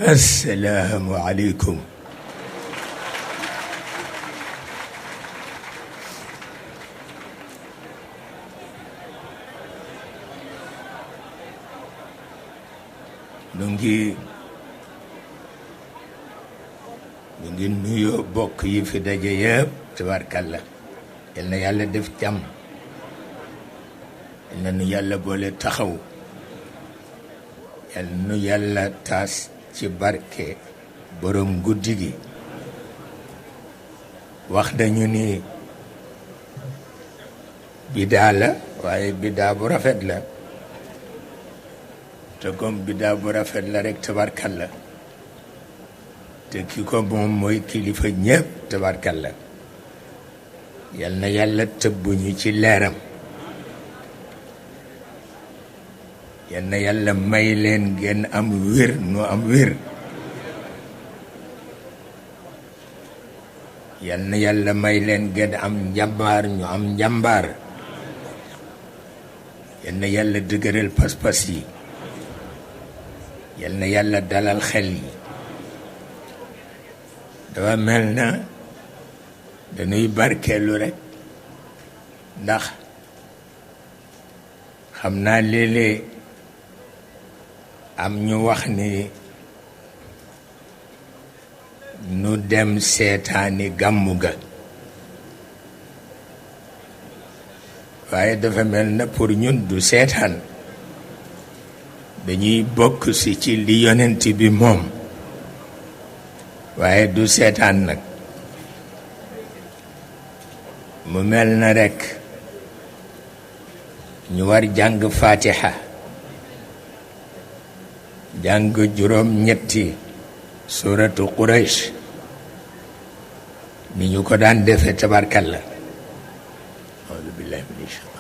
السلام عليكم. ñu ngi nuyoo bokk yi fi daje yëpp tabarkalla. yal na yàlla def jàmm, yal na nu yàlla boole taxaw, yal nu yàlla taas ci barke borom guddi gi. wax nañu ni bidaa la, waaye bidaa bu rafet la, te comme bidaa bu rafet la rek tabarkalla, te ki ko moom mooy kilifa ñépp tabarkalla. yal na yàlla tëbbuñu ci leeram, yal na yàlla may leen ngeen am wér nu am wér, yal na yàlla may leen ngeen am njàmbaar ñu am njàmbaar, yal na yàlla dëgëral pas-pas yi, yal na yàlla dalal xel yi. dafa mel na dañuy barkeelu rekk, ndax xam naa léeg-léeg am ñu wax ni nu dem seetaani gàmmu ga, waaye dafa mel na pour ñun du seetaan, dañuy bokk si ci li yonent bi moom, waaye du seetaan nag. mu mel na rekk ñu war jàng fatiha, jàng juróom ñetti suratu Quraysh ni ñu ko daan defe tabarkalla. auzu billahi min shaytaan.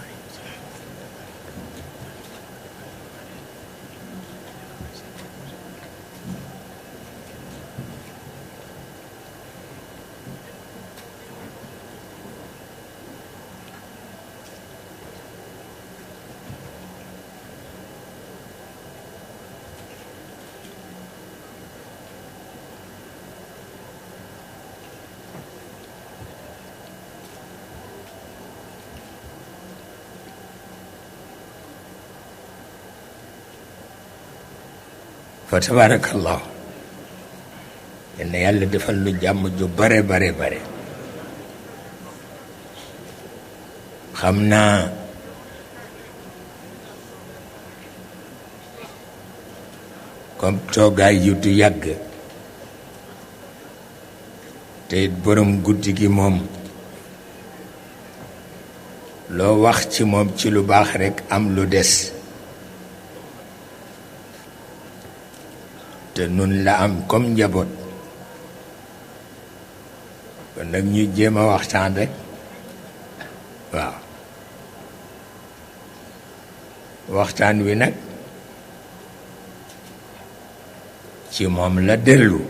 fa tabarakallahu. yal na yàlla defal lu jàmm ju bare bare bare. xam naa comme toogaay yu du yàgg, te it borom guddi gi moom loo wax ci moom ci lu baax rekk am lu des, te nun la am comme njaboot. kon nag ñu jéem a waxtaan rekk. waaw, waxtaan wi nag ci moom la dellu.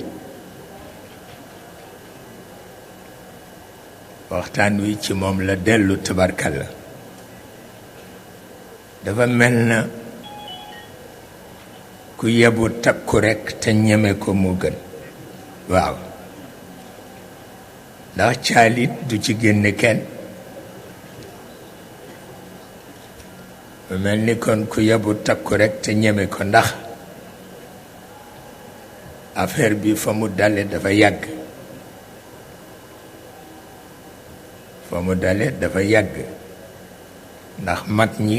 waxtaan wi ci moom la dellu tabarkalla. dafa mel na ku yebu takku rekk te ñeme ko mu gën. waaw, ndax caalit du ci génne kenn. mel ni kon ku yebu takku rekk te ñeme ko, ndax affaire bi fa mu dale dafa yàgg. fa mu dale dafa yàgg, ndax mag ñi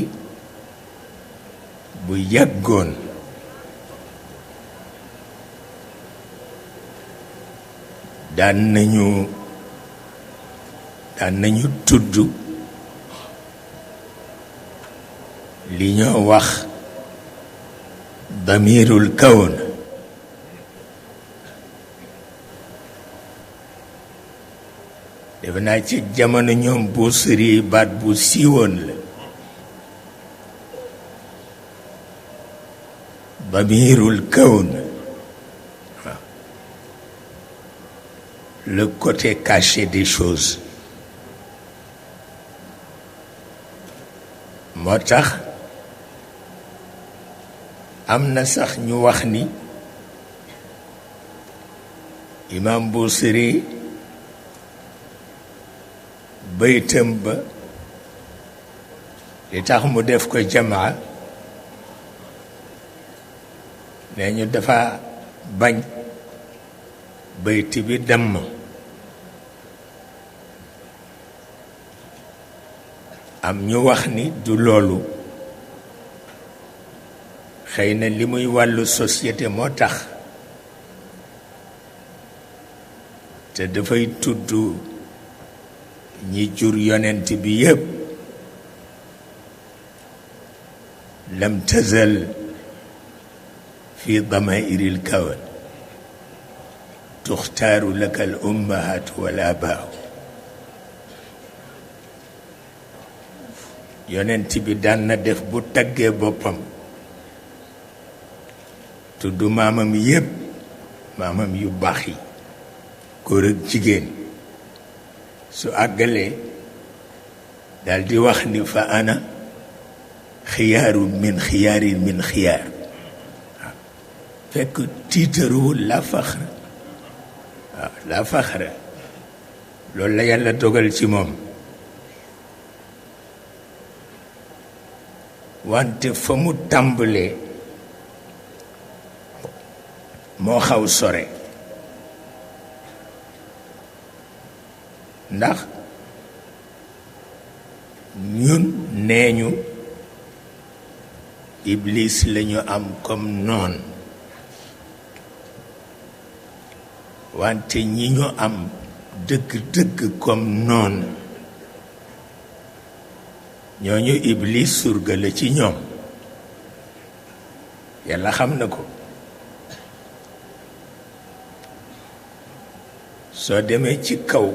bu yàggoon daan nañu tudd li ñoo wax damirul kawn. defe naa ci jamono ñoom bu sëri baat bu siiwoon la. damirul kawn, waaw, le côté caché des choses. moo tax am na sax ñu wax ni imam Busiri baytam ba li tax mu def ko jamaa nee ñu dafa bañ bayti bi damm am ñu wax ni du loolu xëy na li muy wàllu société moo tax te dafay tudd ñi jur yonent bi yépp lam tazal fi damairil kawn tuxtaaru laka al ummahat wal abaa yonent bi daan na def bu taggee boppam tudd maamam yépp maamam yu baax yi góor ak jigéen su àggalee daldi wax ni fa ana xiyaaru min xiyaarin min xiyaar waaw fekk tiitaruwul la faxra waaw la faxra loolu la yàlla dogal ci moom wante fa mu tàmbalee moo xaw sore ndax ñun nee ñu iblis lañu am comme noon wante ñi ñu am dëgg-dëgg comme noon ñooñu iblis surga la ci ñoom yàlla xam na ko soo demee ci kaw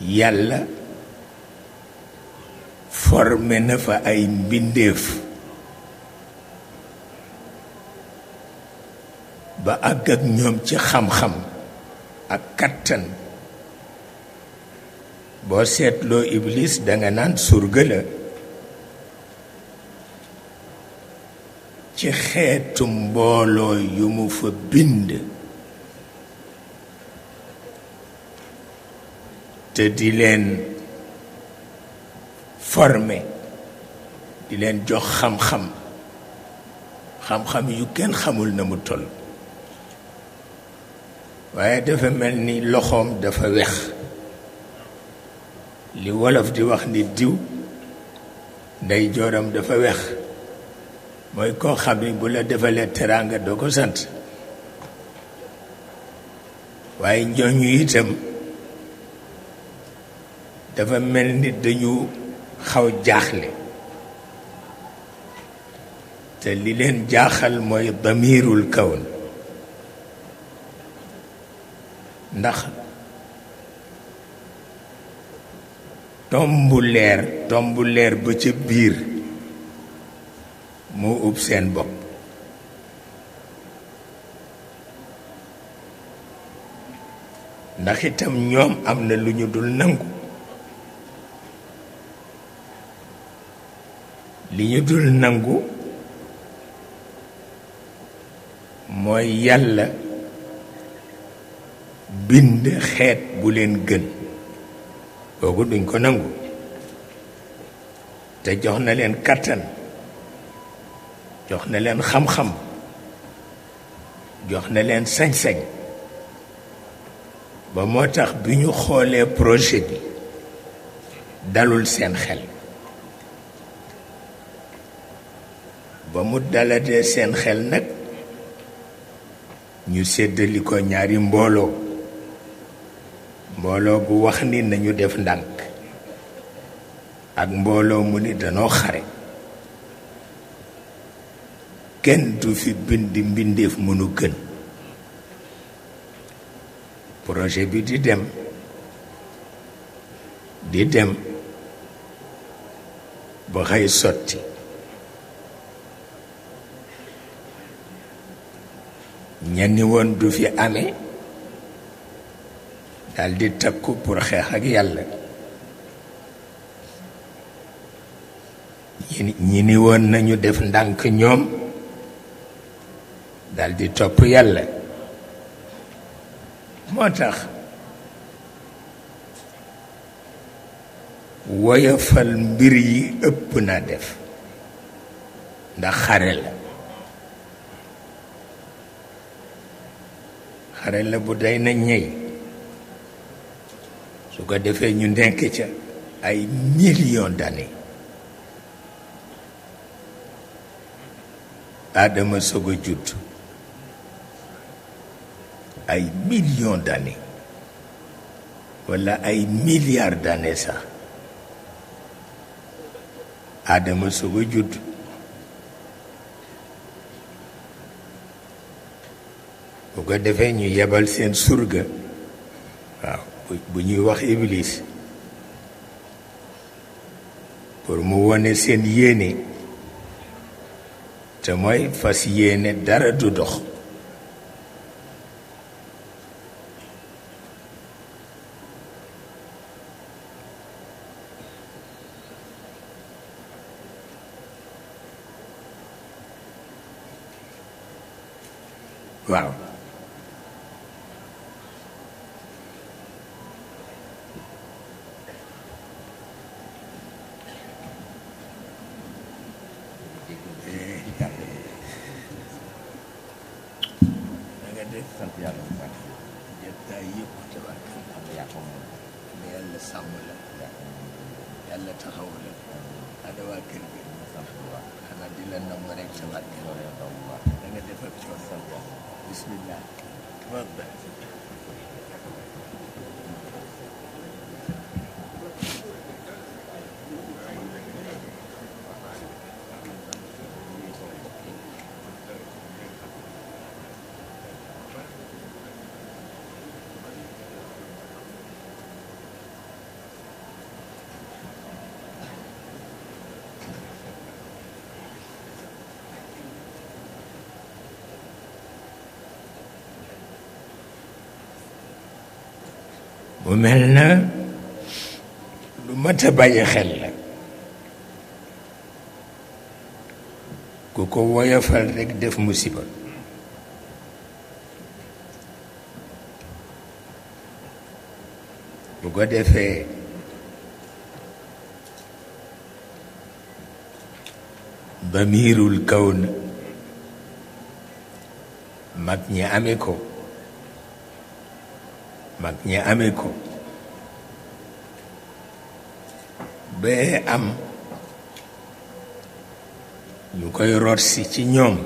yàlla formé na fa ay mbindeef ba àgg ak ñoom ci xam-xam ak kattan boo seetloo iblis danga naan surga la ci xeetu mbooloo yu mu fa bind te di leen formé di leen jox xam-xam xam-xam yu kenn xamul na mu toll waaye dafa mel ni loxoom dafa wex li wolof di wax ni diw ndey jooram dafa wex mooy koo xam ni bu la defalee teraanga doo ko sant waaye ñooñu itam dafa mel ni dañu xaw jaaxle te li leen jaaxal mooy damirul kawn ndax tombu leer ba ca biir moo ub seen bopp ndax itam ñoom am na lu ñu dul nangu li ñu dul nangu mooy yàlla bind xeet bu leen gën kooku duñ ko nangu te jox na leen kattan jox na leen xam-xam jox na leen sañ-sañ ba moo tax bi ñu xoolee projet bi dalul seen xel ba mu daladee seen xel nag ñu séddali ko ñaari mbooloo bu wax ni nañu def ndànk ak mbooloo mu ni danoo xare kenn du fi bind mbindeef mënu gën projet bi di dem ba xëy sotti ñenni woon du fi amee daldi takku pour xeex ak yàlla ñi ni woon nañu def ndànk ñoom dal di topp yàlla. moo tax woyofal mbir yi ëpp na def ndax xare la bu day na ñey su ko defee ñu nekk ca ay millions d'années Aadama soog a judd ay millions d'années walla ay milliards d'années sax Aadama soog a judd bu ko defee ñu yebal seen surga waaw bu ñuy wax Iblis pour mu wone seen yéene te mooy fas yéene dara du dox waaw sant yàlla bu baax jotaay yëpp tabarkal xam nga yàqoo moom yàlla sàmm la yàlla taxaw la ada waa kër gi sant bu baax xanaa di la nam rek tabarkal loolu yow taw bu baax da nga def ak coono sant yàlla bismillah tafaddal mu mel na lu mat a bàyyi xel la ku ko woyofal rekk def musiba bu ko defee damirul kawn mag ñi amee ko mag ñi amee ko ba am ñu koy root si ci ñoom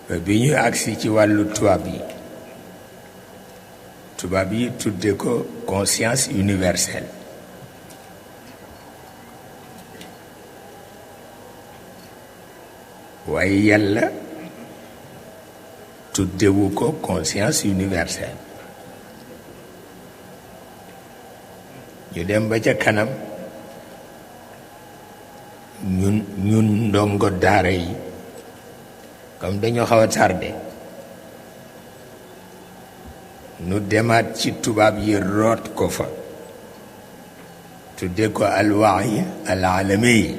ba bi ñu agsi ci wàllu tubaab yi tudde ko conscience universelle waaye yàlla tuddewu ko conscience universelle ñu dem ba ca kanam ñun ndongo daara yi comme dañoo xaw a tardé nu demaat ci tubaab yi root ko fa tudde ko alwaay alalami yi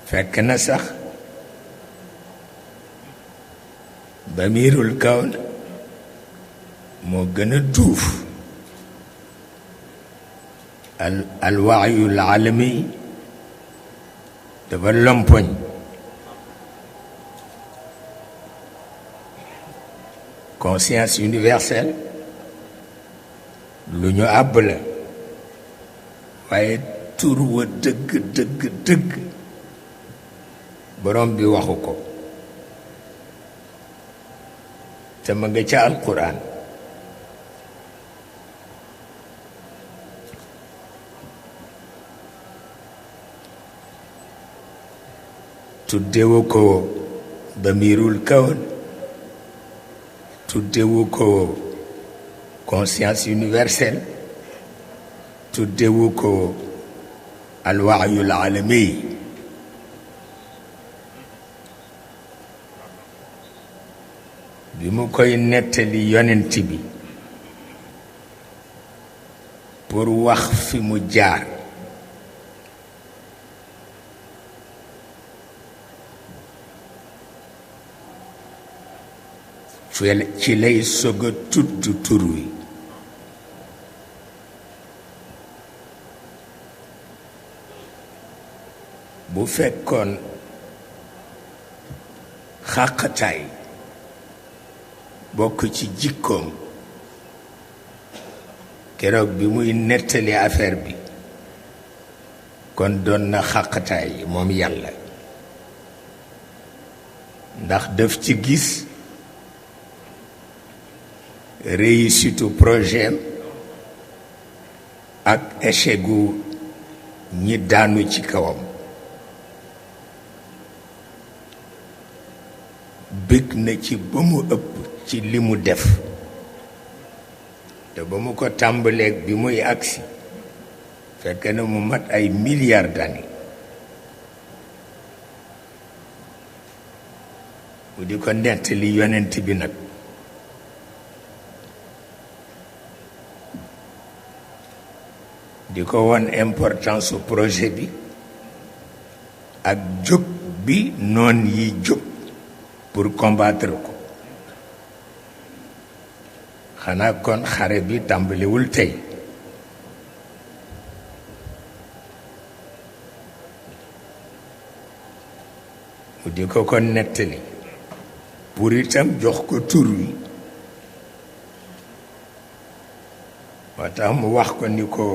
fekk na sax damirul kawn moo gën a duuf alwaayul alami dafa lompoñ conscience universelle lu ñu àbb la waaye tur wa dëgg borom bi waxu ko te ma nga ca alquran tuddewu ko damirul kawn tuddewu ko conscience universelle tuddewu ko alwaayul alami bi mu koy nettali yonent bi pour wax fi mu jaar ci lay soog a tudd tur wi bu fekkoon xàqataay bokk ci jikkoom keroog bi muy nettali affaire bi kon doon na xàqataay moom yàlla ndax daf ci gis réussite projet ak échec gu ñi daanu ci kawam bëgg na ci ba mu ëpp ci li mu def te ba mu ko tàmbaleeg bi muy agsi fekk na mu mat ay milliards d'années mu di ko nettali yonent bi nag di ko won importance su projet bi ak jóg bi noon yi jóg pour combattre ko xanaa kon xare bi tàmbaliwul tey mu di ko ko nettali pour itam jox ko tur wi moo tax mu wax ko ni ko